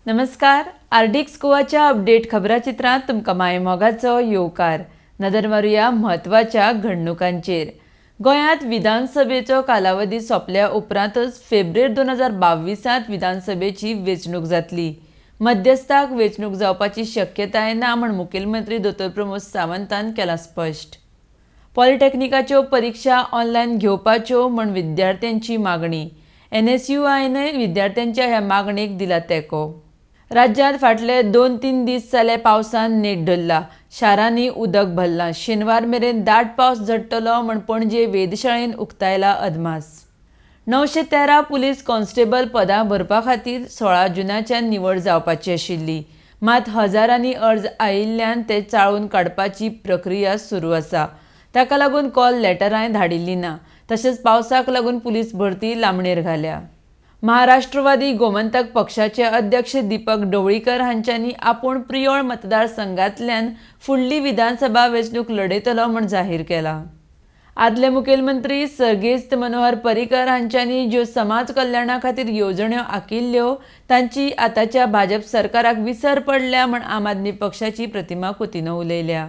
नमस्कार, RDX गोवाच्या update खबराचित्रांत तुमकां मायमोगाचो येवकार. नदर मारुया म्हत्वाच्या घडणुकांचेर. गोंयांत विधानसभेचो कालावधी सोंपल्या उपरांतच फेब्रेर 2022 विधानसभेची वेंचणूक जातली. मध्यस्थाक वेंचणूक जावपाची शक्यताय ना म्हूण मुखेलमंत्री दोतोर प्रमोद सावंतान केलां स्पश्ट. पॉलिटेक्निकाच्यो परिक्षा ऑनलायन घेवपाच्यो म्हूण विद्यार्थ्यांची मागणी. एनएसयूआयनय विद्यार्थ्यांच्या ह्या मागणेक दिला तेंको. राज्यांत फाटले 2-3 दीस जाले पावसान नेट धरला. शारांनी उदक भरलां. शेनवार मेरेन दाट पावस झडटलो म्हूण पणजे वेधशाळेन उक्तायला अदमास. 913 पुलीस कॉन्स्टेबल पदां भरपा खातीर 16 जुनाच्यान निवड जावपाची आशिल्ली. मात हजारांनी अर्ज आयिल्ल्यान ते चाळून काडपाची प्रक्रिया सुरू आसा. ताका लागून कॉल लेटरांय धाडिल्लीं ना. तशेंच पावसाक लागून पुलीस भरती लांबणेर घाल्या. महाराष्ट्रवादी गोमंतक पक्षाचे अध्यक्ष दीपक ढवळीकर हांच्यांनी आपूण प्रियोळ मतदारसंघांतल्यान फुडली विधानसभा वेंचणूक लढयतलो म्हूण जाहीर केला. आदले मुखेलमंत्री सर्गेस्त मनोहर पर्रीकर हांच्यांनी ज्यो समाज कल्याणा खातीर येवजण्यो आंखिल्ल्यो तांची आतांच्या भाजप सरकाराक विसर पडल्या म्हूण आम आदमी पक्षाची प्रतिमा कुतिन्हो उलयल्या.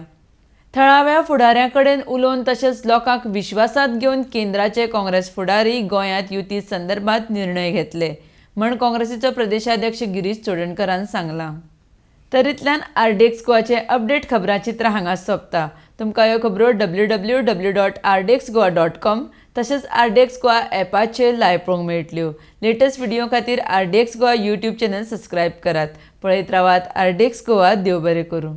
थळाव्या फुडाऱ्यां कडेन उलोवन तशेंच लोकांक विश्वासांत घेवन केंद्राचे काँग्रेस फुडारी गोंयांत युती संदर्भात निर्णय घेतले म्हण काँग्रेसीचो प्रदेशाध्यक्ष गिरीश चोडणकरान सांगलां. तर इतल्यान आरडीएक्स गोवाचे अपडेट खबरांचित्र हांगा सोंपता. तुमकां ह्यो खबरो www.rdxgoa.com तशेंच आरडीएक्स गोवा ॲपाचेर लायव्ह पळोवंक मेळटल्यो. लेटस्ट व्हिडिओ खातीर RDX Goa YouTube channel subscribe करात. पळयत रावात आरडीएक्स गोवा. देव बरें करूं.